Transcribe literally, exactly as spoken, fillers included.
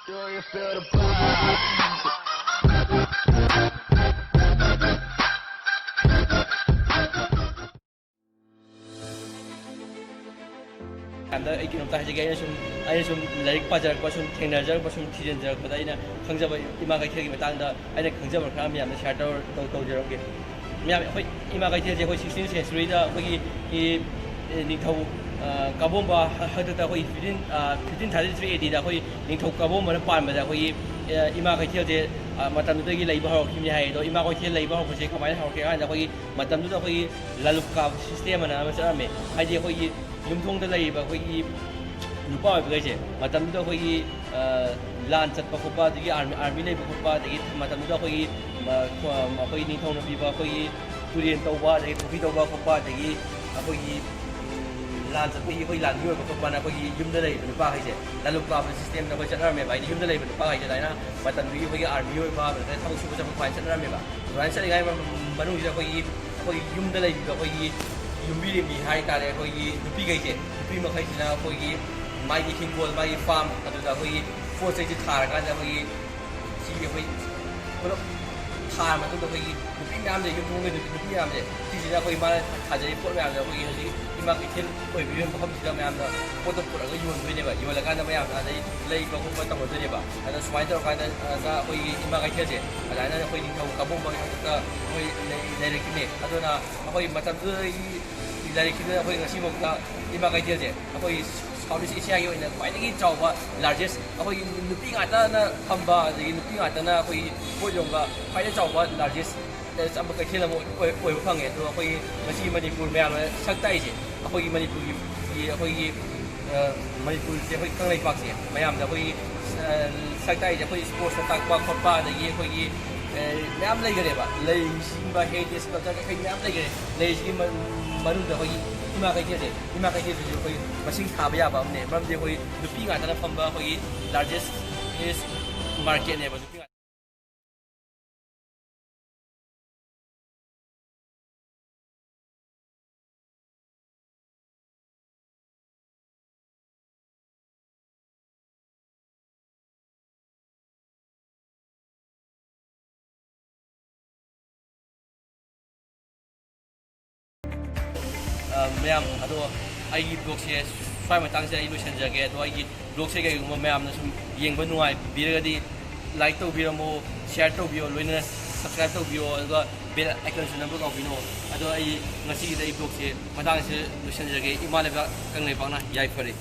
Do you feel the vibe? ꯍꯥꯏꯕꯗ ꯑꯩ ꯀꯩꯅꯣꯝꯇ ꯍꯥꯏꯖꯒꯦ꯫ ꯑꯩꯅ ꯁꯨꯝ, ꯑꯩꯅ ꯁꯨꯝ ꯂꯥꯏꯔꯤꯛ ꯄꯥꯖꯔꯛꯄ, ꯁꯨꯝ ꯊꯦꯡꯅꯖꯔꯛꯄ, ꯁꯨꯝ ꯊꯤꯖꯤꯟꯖꯔꯛꯄꯗ ꯑꯩꯅ ꯈꯪꯖꯕ ꯏꯃꯥ ꯀꯩꯊꯦꯜꯒꯤ ꯃꯇꯥꯡꯗ ꯑꯩꯅ ꯈꯪꯖꯕ ꯈꯔ ꯃꯌꯥꯝꯗ ꯁꯤꯌꯔ ꯇꯧꯔ-, ꯇꯧ-, ꯇꯧꯖꯔꯛꯀꯦ꯫ ꯃꯌꯥꯝ, ꯑꯩꯈꯣꯏ ꯏꯃꯥ ꯀꯩꯊꯦꯜꯁꯦ ꯑꯩꯈꯣꯏ sixteenth century-ꯗ ꯑꯩꯈꯣꯏꯒꯤ, ꯏ, ꯑꯦ, ꯅꯤꯡꯊꯧ, ꯑ, ꯀꯕꯣꯝꯕ ꯍ-, ꯍꯥꯛꯇꯛꯇ ꯑꯩꯈꯣꯏ fifteen, ꯑ, fifteen thirty-three A D-ꯗ ꯑꯩꯈꯣꯏ ꯅꯤꯡꯊꯧ ꯀꯕꯣꯝꯕꯅ ꯄꯥꯟꯕꯗ ꯑꯩꯈꯣꯏꯒꯤ, ꯑ, ꯏꯃꯥ ꯀꯩꯊꯦꯜꯁꯦ, ꯑ, ꯃꯇꯝꯗꯨꯗꯒꯤ ꯂꯩꯕ ꯍꯧꯔꯛꯈꯤꯕꯅꯤ ꯍꯥꯏ꯫ ꯑꯗꯣ ꯏꯃꯥ ꯀꯩꯊꯦꯜ ꯂꯩꯕ ꯍꯧꯔꯛꯄꯁꯦ ꯀꯃꯥꯏꯅ ꯍꯧꯔꯛꯀꯦ ꯍꯥꯏ ꯀꯥꯟꯗ ꯑꯩꯈꯣꯏꯒꯤ ꯃꯇꯝꯗꯨꯗ ꯑꯩꯈꯣꯏꯒꯤ ꯂꯥꯂꯨꯛ ꯀꯥꯕ system ꯑꯅ ꯑꯃ ꯆꯠꯂꯝꯃꯦ꯫ ꯍꯥꯏꯗꯤ ꯑꯩꯈꯣꯏꯒꯤ ꯌꯨꯝꯊꯣꯡꯗ ꯂꯩꯔꯤꯕ ꯑꯩꯈꯣꯏꯒꯤ ꯅꯨꯄꯥ ꯑꯣꯏꯕꯈꯩꯁꯦ ꯃꯇꯝꯗꯨꯗ ꯑꯩꯈꯣꯏꯒꯤ, ꯑ, ꯂꯥꯟ ꯆꯠꯄ ꯈꯣꯠꯄ, ꯑꯗꯒꯤ army, army ꯂꯩꯕ ꯈꯣꯠꯄ, ꯑꯗꯒꯤ ꯃꯇꯝꯗꯨꯗ ꯑꯩꯈꯣꯏꯒꯤ, ꯑ, ꯑꯩꯈꯣꯏꯒꯤ ꯅꯤꯡꯊꯧꯅ ꯄꯤꯕ ꯑꯩꯈꯣꯏꯒꯤ ꯇꯨꯔꯦꯟ ꯇꯧꯕ, ꯑꯗꯒꯤ ꯄꯨꯈ꯭ꯔꯤ ꯇꯧꯕ ꯈꯣꯠꯄ, ꯑꯗꯒꯤ ꯑꯩꯈꯣꯏꯒꯤ, ꯎꯝ, ꯂꯥꯟ ꯆꯠꯄꯒꯤ ꯑꯩꯈꯣꯏ ꯂꯥꯟꯃꯤ ꯑꯣꯏꯕ ꯈꯣꯠꯄꯅ ꯑꯩꯈꯣꯏꯒꯤ ꯌꯨꯝꯗ ꯂꯩꯔꯤꯕ ꯅꯨꯄꯥꯈꯩꯁꯦ ꯂꯥꯂꯨꯛ ꯀꯥꯕ system-ꯗ ꯑꯩꯈꯣꯏ ꯆꯠꯅꯔꯝꯃꯦꯕ꯫ ꯍꯥꯏꯗꯤ ꯌꯨꯝꯗ ꯂꯩꯕ ꯅꯨꯄꯥꯈꯩꯁꯦ ꯑꯗꯨꯃꯥꯏꯅ ꯃꯇꯝꯗꯨꯒꯤ ꯑꯩꯈꯣꯏꯒꯤ army ꯑꯣꯏꯕ, ꯅꯠꯇ꯭ꯔꯒ ꯊꯕꯛ ꯁꯨꯕ ꯆꯠꯄ ꯑꯗꯨꯃꯥꯏꯅ ꯆꯠꯅꯔꯝꯃꯦꯕ꯫ ꯑꯗꯨꯃꯥꯏꯅ ꯆꯠꯂꯤꯉꯩ ꯃ-, ꯃꯅꯨꯡꯁꯤꯗ ꯑꯩꯈꯣꯏꯒꯤ, ꯑꯩꯈꯣꯏꯒꯤ ꯌꯨꯝꯗ ꯂꯩꯕꯤꯕ ꯑꯩꯈꯣꯏꯒꯤ ꯌꯨꯝꯕꯤꯔꯦꯝꯕꯤ ꯍꯥꯏ ꯇꯥꯔꯦ, ꯑꯩꯈꯣꯏꯒꯤ ꯅꯨꯄꯤꯈꯩꯁꯦ, ꯅꯨꯄꯤ ꯃꯈꯩꯁꯤꯅ ꯑꯩꯈꯣꯏꯒꯤ ꯃꯥꯒꯤ ꯍꯤꯡꯒꯣꯜ, ꯃꯥꯒꯤ farm ꯑꯗꯨꯗ ꯑꯩꯈꯣꯏꯒꯤ ꯄꯣꯠ ꯆꯩꯁꯦ ꯊꯥꯔꯀꯥꯟꯗ ꯑꯩꯈꯣꯏꯒꯤ ꯁꯤ ꯑꯩꯈꯣꯏ ꯄꯨꯂꯞ ꯊꯥꯔ ꯃꯇꯨꯡꯗ ꯑꯩꯈꯣꯏꯒꯤ ꯅꯨꯄꯤ ꯃꯌꯥꯝꯁꯦ, ꯌꯨꯝꯊꯣꯡꯒꯤ ꯅꯨꯄꯤ, ꯅꯨꯄꯤ ꯃꯌꯥꯝꯁꯦ, ꯁꯤꯁꯤꯅ ꯑꯩꯈꯣꯏ ꯃꯥꯅ ꯊꯥꯖꯔꯤꯕ ꯄꯣꯠ ꯃꯌꯥꯝꯁꯦ ꯑꯩꯈꯣꯏꯒꯤ ꯍꯧꯖꯤꯛ ꯏꯃꯥ ꯀꯩꯊꯦꯜ ꯑꯣꯏꯕꯤꯔꯤꯕ ꯃꯐꯝꯁꯤꯗ ꯃꯌꯥꯝꯅ ꯄꯣꯠꯇꯣ ꯄꯨꯔꯛꯑꯒ ꯌꯣꯟꯗꯣꯏꯅꯦꯕ꯫ ꯌꯣꯜꯂꯀꯥꯟꯗ ꯃꯌꯥꯝꯅ ꯑꯗꯩ ꯂꯩꯕ ꯈꯣꯠꯄ ꯇꯧꯅꯗꯣꯏꯅꯦꯕ꯫ ꯑꯗ ꯁꯨꯃꯥꯏꯅ ꯇꯧꯔꯀꯥꯟꯗ, ꯑ, ꯑꯩꯈꯣꯏꯒꯤ ꯏꯃꯥ ꯀꯩꯊꯦꯜꯁꯦ ꯑꯗꯨꯃꯥꯏꯅ ꯑꯩꯈꯣꯏ ꯅꯤꯡꯊꯧ ꯀꯕꯣꯝꯕꯒꯤ ꯍꯥꯛꯇꯛꯇ ꯑꯩꯈꯣꯏ ꯂꯩ-, ꯂꯩꯔꯛꯈꯤꯅꯦ꯫ ꯑꯗꯨꯅ ꯑꯩꯈꯣꯏ ꯃꯇꯝꯗꯨꯗꯒꯤ ꯂꯩꯔꯛꯈꯤꯕꯅ ꯑꯩꯈꯣꯏ ꯉꯁꯤꯐꯥꯎꯗ ꯏꯃꯥ ꯀꯩꯊꯦꯜꯁꯦ ꯑꯩꯈꯣꯏ South East Asia-ꯒꯤ ꯑꯣꯏꯅ ꯈ꯭ꯋꯥꯏꯗꯒꯤ ꯆꯥꯎꯕ, largest, ꯑꯩꯈꯣꯏꯒꯤ ꯅꯨꯄꯤ ꯉꯥꯛꯇꯅ ꯐꯝꯕ, ꯑꯗꯒꯤ ꯅꯨꯄꯤ ꯉꯥꯛꯇꯅ ꯑꯩꯈꯣꯏꯒꯤ ꯄꯣꯠ ꯌꯣꯟꯕ ꯈ꯭ꯋꯥꯏꯗꯒꯤ ꯆꯥꯎꯕ, largest, ꯑ, ꯆꯥꯎꯕ ꯀꯩꯊꯦꯜ ꯑꯃ ꯑꯣꯏ-, ꯑꯣꯏꯕ ꯐꯪꯉꯦ꯫ ꯑꯗꯣ ꯑꯩꯈꯣꯏꯒꯤ ꯉꯁꯤ ꯃꯅꯤꯄꯨꯔ ꯃꯌꯥꯝꯅ ꯁꯛ ꯇꯥꯛꯏꯁꯦ ꯑꯩꯈꯣꯏꯒꯤ ꯃꯅꯤꯄꯨꯔꯒꯤ, ꯑꯩꯈꯣꯏꯒꯤ, ꯑ, ꯃꯅꯤꯄꯨꯔꯁꯦ ꯑꯩꯈꯣꯏ ꯀꯪꯂꯩꯄꯥꯛꯁꯦ ꯃꯌꯥꯝꯗ ꯑꯩꯈꯣꯏꯒꯤ, ꯑ, ꯁꯛ ꯇꯥꯛꯏꯁꯦ ꯑꯩꯈꯣꯏ sports-ꯇ ꯇꯥꯛꯄ ꯈꯣꯠꯄ, ꯑꯗꯒꯤ ꯑꯩꯈꯣꯏꯒꯤ, ꯑ, ꯃꯌꯥꯝ ꯂꯩꯈꯔꯦꯕ꯫ ꯂꯩꯁꯤꯒꯨꯝꯕ, heritage culture ꯑꯩꯈꯣꯏ ꯃꯌꯥꯝ ꯂꯩꯈꯔꯦ꯫ ꯂꯩꯁꯤꯒꯤ ꯃ-, ꯃꯅꯨꯡꯗ ꯑꯩꯈꯣꯏꯒꯤ ꯏꯃꯥ ꯀꯩꯊꯦꯜꯁꯦ, ꯏꯃꯥ ꯀꯩꯊꯦꯜꯁꯤꯁꯨ ꯑꯩꯈꯣꯏ ꯃꯁꯤꯡ ꯊꯥꯕ ꯌꯥꯕ ꯑꯃꯅꯦ꯫ ꯃꯔꯝꯗꯤ ꯑꯩꯈꯣꯏ ꯅꯨꯄꯤ ꯉꯥꯛꯇꯅ ꯐꯝꯕ ꯑꯩꯈꯣꯏꯒꯤ largest market-ꯅꯦꯕ꯫ ꯅꯨꯄꯤ ꯉꯥꯛ- ꯃꯌꯥꯝ, ꯑꯗꯣ ꯑꯩꯒꯤ vlogꯁꯦ ꯁ꯭ꯋꯥꯏ ꯃꯇꯥꯡꯁꯤꯗ ꯑꯩ ꯂꯣꯏꯁꯤꯟꯖꯔꯒꯦ꯫ ꯑꯗꯣ ꯑꯩꯒꯤ vlogꯁꯦ ꯀꯩꯒꯨꯝꯕ ꯃꯌꯥꯝꯅ ꯁꯨꯝ ꯌꯦꯡꯕ ꯅꯨꯡꯉꯥꯏꯕꯤꯔꯒꯗꯤ like ꯇꯧꯕꯤꯔꯝꯃꯣ, share ꯇꯧꯕꯤꯌꯣ, ꯂꯣꯏꯅꯅ subscribe ꯇꯧꯕꯤꯌꯣ, ꯑꯗꯨꯒ bell iconꯁꯨ ꯅꯝꯕ ꯀꯥꯎꯕꯤꯅꯣ꯫ ꯑꯗꯣ ꯑꯩ ꯉꯁꯤꯒꯤꯗꯤ ꯑꯩ vlogꯁꯦ ꯃꯇꯥꯡꯁꯤꯗ ꯂꯣꯏꯁꯤꯟꯖꯔꯒꯦ꯫ ꯏꯃꯥ ꯂꯩꯕꯥꯛ ꯀꯪꯂꯩꯄꯥꯛꯅ ꯌꯥꯏꯐꯔꯦ꯫